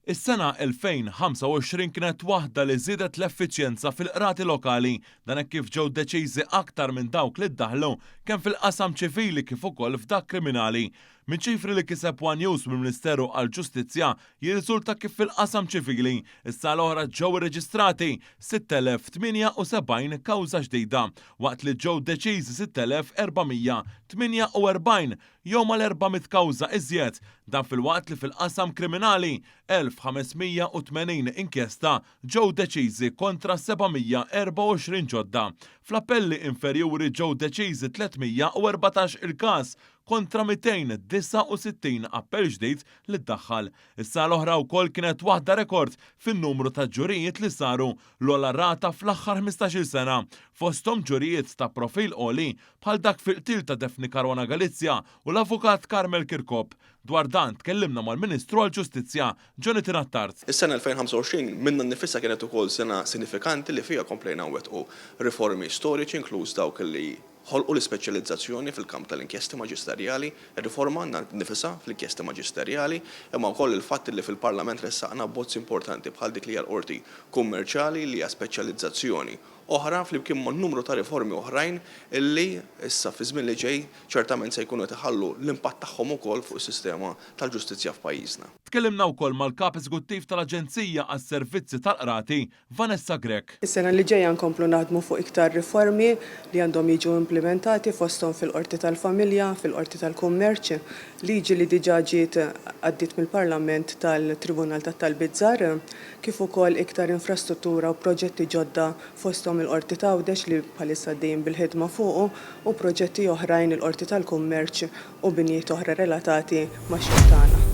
Is-sena 2025 kienet waħda li żiedet l-effiċjenza fil-qrati lokali, dan hekk kif ġew deċiżi aktar minn dawk li ddaħħlu kemm fil-qasam ċivili kif ukoll f'dak kriminali. Minn ċifri li kiseb one News mill-Ministeru għall-Ġustizzja jirriżulta kif fil-qasam ċivili, is-sena l-oħra ġew irreġistrati 6,078 kawża ġdida, waqt li ġew deċiżi 6,448 jew mal-400 kawża iżjed, dan filwaqt li fil-qasam kriminali 1,580 inkjesta ġew deċiżi kontra 724 ġodda. Fl-appelli inferjuri ġew deċiżi 314 il-każ kontra 269 appell ġdid li ddaħħal. Is-sena l-oħra wkoll kienet waħda rekord fin-numru ta' ġurijiet li saru, l-ogħla rata fl-aħħar ħmistax-il sena, fosthom ġurijiet ta' profil għoli bħal dak fil-qtil ta' Daphne Caruana Galizia u l-Avukat Carmel Chircop. Dwar dan tkellimna mal-Ministru għall-Ġustizzja, Jonathan Attard. Is-sena 2025 minnha nnifisha kienet ukoll sena sinifikanti li fiha komplejna nwettqu riformi storiċi inkluż dawk li ħolqu l-ispeċjalizzazzjoni fil-kamp tal-inkjesti maġisterjali, ir-riforma nnifisha fl-inkjesti maġisterjali, imma wkoll il-fatt li fil-Parlament ressaqna abbozzi importanti bħal dik li hija l-Qorti Kummerċjali li hija speċjalizzazzjoni oħra flimkien ma' numru ta' riformi oħrajn illi issa fiż-żmien li ġej ċertament se jkunu qed iħallu l-impatt tagħhom ukoll fuq is-sistema tal-ġustizzja f'pajjiżna. Tkellimna wkoll mal-Kap Eżekuttiv tal-Aġenzija għas-Servizzi tal-Qrati, Vanessa Grech. Is-sena li ġejja nkomplu naħdmu fuq iktar riformi li għandhom jiġu implimentati fosthom fil-Qorti tal-Familja, fil-Qorti tal-Kummerċ, liġi li diġà ġiet għaddiet mill-Parlament tal-Tribunal tat-Talbiet Żgħar, kif ukoll iktar infrastruttura u proġetti ġodda fosthom il-Qorti t'Għawdex li bħalissa għaddejjin bil-ħidma fuqu u proġetti oħrajn il-Qorti tal-Kummerċ u binjiet oħra relatati max-xogħol tagħna.